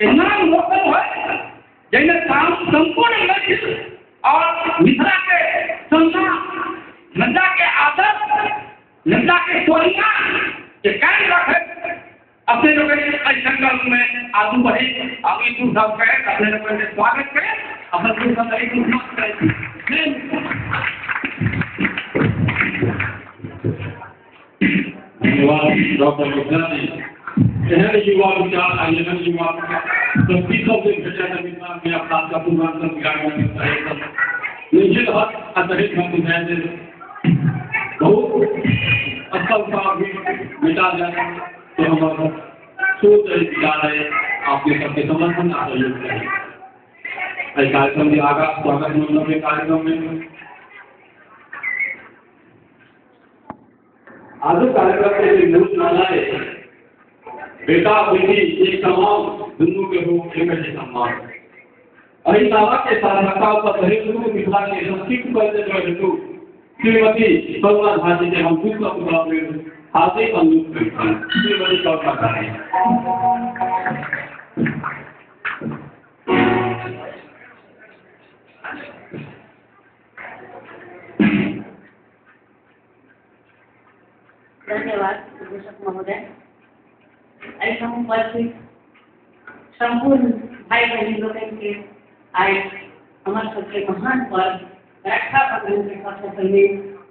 के नाम रोशन होय, जाहिमे सम्पूर्ण मैथिल और मिथिला के सम्मान, मिथिला के आदर, मिथिला के स्वाभिमान के कायम रखे अपने लोग एहि संकल्प में आगू बढ़े। हम ई दू शब्द कहे अपने लोग के स्वागत करे अपन दू शब्द एहि समाप्त करै छी। धन्यवाद डॉक्टर मिश्रा जी। एहन युवा विचार आ एहन युवा शक्ति सब जे भेटत मिथिला में अपना सबके पूर्वांचल बिहार में निश्चित हद आ दहेज हम बुझाए जे बहुत असल सामग्री मिटा जाए तो हमारा सोच है, विचार है, आपके सबके समर्थन आ सहयोग है। एहि कार्यक्रम के आगा स्वागत मंडप के कार्यक्रम में आज कार्यक्रम के मूल नारा है बेटा बेटी एक समान, दुनू के हो एक ही सम्मान। एहि नारा के सार्थकता पर हेतु मिथिला के सशक्त करने हेतु श्रीमती करुणा झा जी के हम दुख हार्दिक अनुरोध करते हैं। श्रीमती करुणा झा जी। धन्यवाद उद्घोषक महोदय। एहिठाम उपस्थित सम्पूर्ण भाई बहिन लोकनि के आइ हमर सबके महान पर्व रक्षाबंधन के सबसे पहले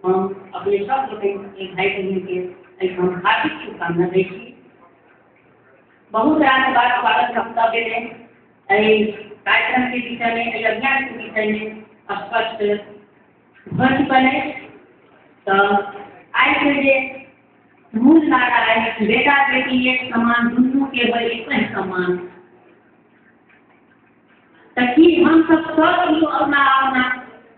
हम अपने सब लोकनि के भाई बहिन के एहिठाम हार्दिक शुभकामना दै छी। बहुत रास बात स्वागत वक्तव्य में एहि कार्यक्रम के विषय में, एहि अभियान के विषय में स्पष्ट भऽ चुकल अछि। तऽ आइ के जे मूल नारा है बेटा बेटी एक समान, दुनू के होय एक ही सम्मान, तऽ की हम सब सब अपना अपना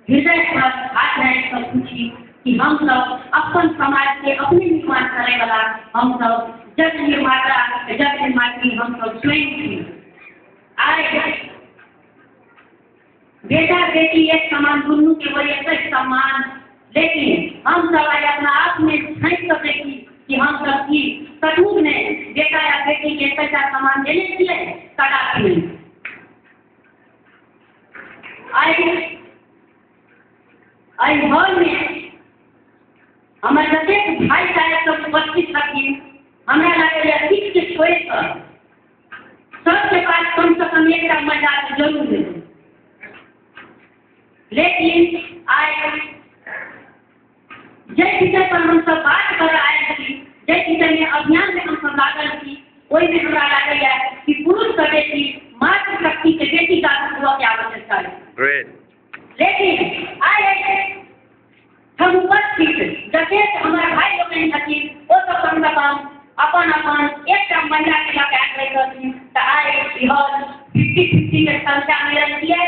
हृदय पर हाथ राखि कऽ पूछी कि हम सब अपन समाज के अपने निर्माण करे वाला, हम सब जग निर्माता जग निर्मात्री हम सब स्वयं छी। आइ बेटा बेटी एक समान, दुनू के होय एक ही सम्मान, लेकिन हम सब आइ अपना आप में झाँकि कऽ देखी कि हम सब की सचमुच में बेटा या बेटी के पैसा सामान देने छियै कदापि नहीं। आइ हॉल में हमर जतेक भाई साहेब सब उपस्थित छथिन, हमरा लागैए किछु के छोड़ि कऽ सबके पास कम से कम एकटा महिला जरूर हेतै। लेकिन आइ जाहि विषय पर हम सब बात कर आयल छी, जाहि विषय में अभियान में हम सब लागल छी, ओहिमे हमरा लागैए कि पुरुष के बेटी मातृशक्ति के बेटी जागरूक हुअ के आवश्यकता है। लेकिन आइ हम उपस्थित जतेक हमर भाई लोकनि छथिन ओ सब कम से कम अपन अपन एकटा महिला के लऽ कऽ आयल रहथिन। तऽ आइ ई हॉल 50-50 के संख्या में छियै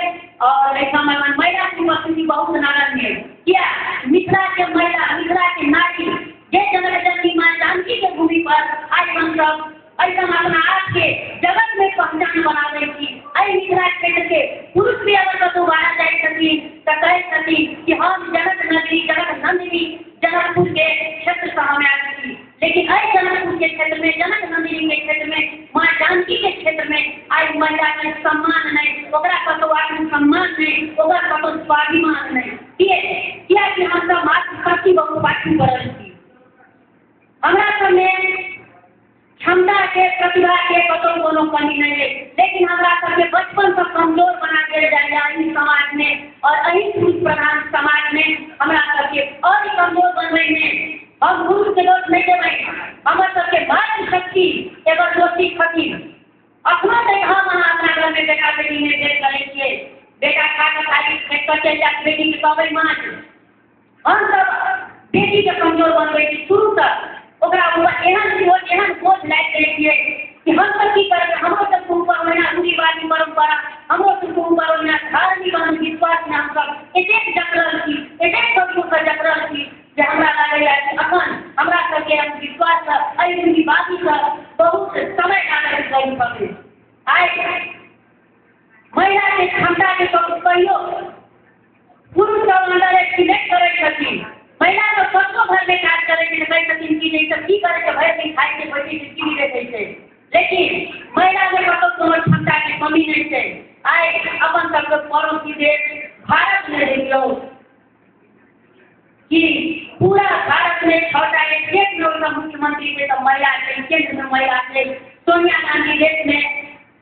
और एहिठाम अपन महिला के उपस्थिति बहुत नाराज है। किया मिथिला के महिला, मिथिला के नारी जे जनक जननी माँ जानकी के भूमि पर आइ हम सब एहिठाम अपना आप के जगत में पहचान बनाबै छी। एहि मिथिला क्षेत्र के पुरुष भी अगर कतहु बाहर जाइ छथिन तऽ कहै छथिन कि हम जनक नगरी जनक नंदिनी जनकपुर के क्षेत्र से हम आयल छी। लेकिन एहि जनकपुर के क्षेत्र में, जनक नंदिनी के क्षेत्र में, माँ जानकी के क्षेत्र में आइ महिला के सम्मान नहीं, ओकरा कतहु आत्मसम्मान नहीं, ओकरा कतहु स्वाभिमान नहीं। कियाकि हम सब मातृशक्ति बहुत पाछू पड़ल छी। हमरा सबमे क्षमता के प्रतिभा के कतहु कोनो कमी नहीं है, लेकिन हमरा सबके बचपन से कमजोर बना देल जाइए एहि समाज में और एहि पुरुष प्रधान समाज में हमरा सबके और कमजोर बनबै में हम पुरुष के दोष नहीं देबै। हमर सबके मातृशक्ति एकर दोषी छथिन। अखनो तक हम अहाँ अपना घर में बेटा बेटी में भेद करै छियै, बेटा खा कऽ थाली फेंक कऽ चलि जायत, बेटी के कहबै माँ। हम सब बेटी के कमजोर बनबै छी शुरू तक, ओकरा ऊपर एहन बोझ एहन बोझ लागि दै छियै कि हम सब की करबै। हमरो सबके ऊपर ओहिना रूढ़िवादी परम्परा, हमरो सबके ऊपर ओहिना धार्मिक अंधविश्वास में हम सब एतेक जकड़ल छी, एतेक सबसँ जकड़ल छी जे हमरा लागैए कि अखन हमरा सबके अंधविश्वास एहि रूढ़िवादीसँ बहुत समय लागल करू पड़ै। आइ महिला के क्षमता के कहियो पुरुष सब अंडर एस्टिमेट करै छथिन। महिला सब कतनो घर में काज करै छै, कहै छथिन कि नहि सब की करै छै, भरि दिन खाइ छै, बैठै छै, टीवी देखै छै, लेकिन महिला में कतौ कोनो क्षमता गांधी रेस में,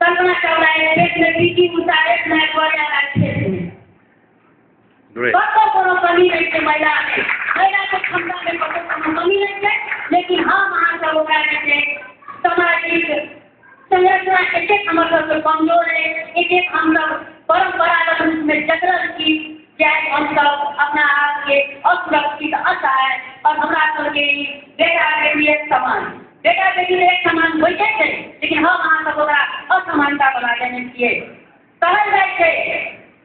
कल्पना चावला रेस में, पीटी उषा रेस में, ऐश्वर्या राय रेस में। कतौ कोनो कमी नहीं छै महिला में, महिला के क्षमता में कतौ कोनो कमी नहीं छै। लेकिन हम अहाँ सब ओकरा जे छै सामाजिक संरचना एतेक हमर सबके कमजोर है, एतेक हमसब परम्परागत रूप में जकड़ल छी जे हमसब अपना आपके असुरक्षित असहाय और हमरा सबके बेटा बेटी एक समान, बेटा बेटी एक समान होइते छै, लेकिन हम अहाँ सब ओकरा असमानता बना देने छियै। कहल जाइ छै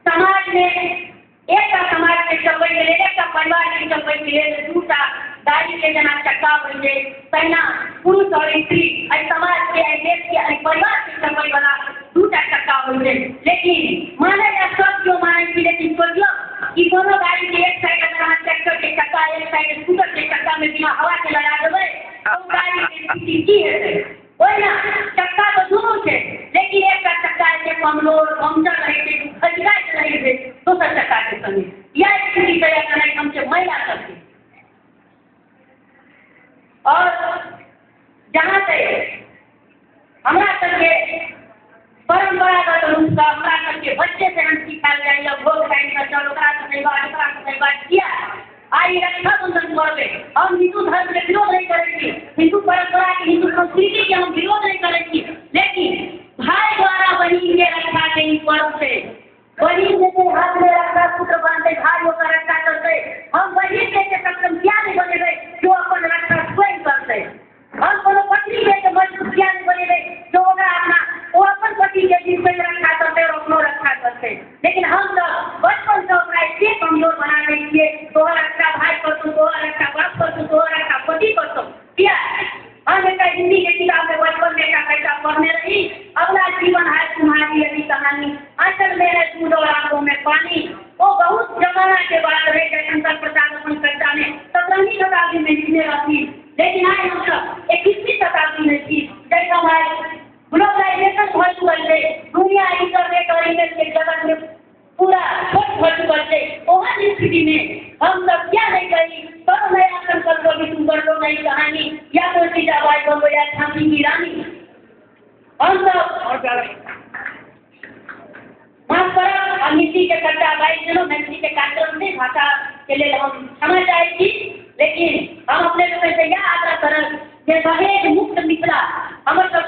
समाज में एकटा समाज के चलबैके लेल, एकटा परिवार के चलबैके लेल दूटा गाड़ी के जेना चक्का होइ छै, तहिना पुरुष और स्त्री एहि समाज के, एहि देश के, एहि परिवार के चलबै वाला दूटा चक्का होइ छै। लेकिन मानै लए सब केओ मानै छी, लेकिन सोचियौ कि कोनो गाड़ी के एक साइड अगर अहाँ ट्रैक्टर के चक्का, एक साइड स्कूटर के चक्का में बिना हवा के लगा देबै तो गाड़ी के स्थिति की हेतै? ओहिना चक्का तऽ दुनू छै, लेकिन एकटा चक्का जे कमजोर पंक्चर रहै छै, खजराइत रहै छै दोसर चक्का के संगे। इएह स्थिति छै एखन एहिठाम छै महिला सबके। और जहाँ से हमरा सबके परम्परागत रूपसँ हमरा सबके बच्चे से हम सिखायल जाइए, भोग टाइम पर चल, ओकरा से नहीं बात, ओकरा से नहीं बात। किया आइ रक्षाबंधन करबै? हम हिंदू धर्म के विरोध नहीं करै छी, हिंदू परंपरा के, हिंदू संस्कृति के हम विरोध नहीं करै छी, लेकिन भाई द्वारा बहिन के रक्षा के ई पर्व छै। बहिन जे छै हाथ में रक्षा सूत्र बांधतै, भाई ओकर रक्षा करतै। हम बहिन के सक्षम किया नहीं बनेबै जो अपन रक्षा स्वयं करतै? हम कोनो पत्नी के मजबूत किया नहीं बनेबै जो ओकरा अपना वो अपन पति के भी स्वयं रक्षा करतै और अपनो रक्षा करतै? लेकिन हम सब बचपन से ओकरा एते कमजोर बना दै छियै, तोहर रक्षा भाई करतौ, तोहर रक्षा बाप करतौ, तोहर रक्षा पति करतौ। किया? हम एक हिंदी के किताब में बचपन में एकटा कविता पढ़ने रही, अगला जीवन है तुम्हारी यदि कहानी, आंचल में है दूध और आंखों में पानी। वो बहुत जमाना के बात रहे जयशंकर प्रसाद अपन कविता में 17वीं शताब्दी में लिखने रहती, लेकिन आइ हम सब 21वीं शताब्दी में छी, जैठाम आइ ग्लोबलाइजेशन भऽ चुकल छै, दुनिया इंटरनेट और ईमेल के जगत में पूरा छोट भऽ चुकल छै। ओहन स्थिति में हम सब क्या नहीं करी? करो नया संकल्प भी तुम कर लो नई कहानी, या तो जीजाबाई बनो या झांसी की रानी। हम सब माफ करब, हम हिंदी के चर्चा बाजि देलहुँ, मैथिली के कार्यक्रम नहि, भाषा के लेल हम क्षमा चाहै छी, लेकिन हम अपने लोकनि से इएह आग्रह करब जे दहेज मुक्त मिथिला हमर सब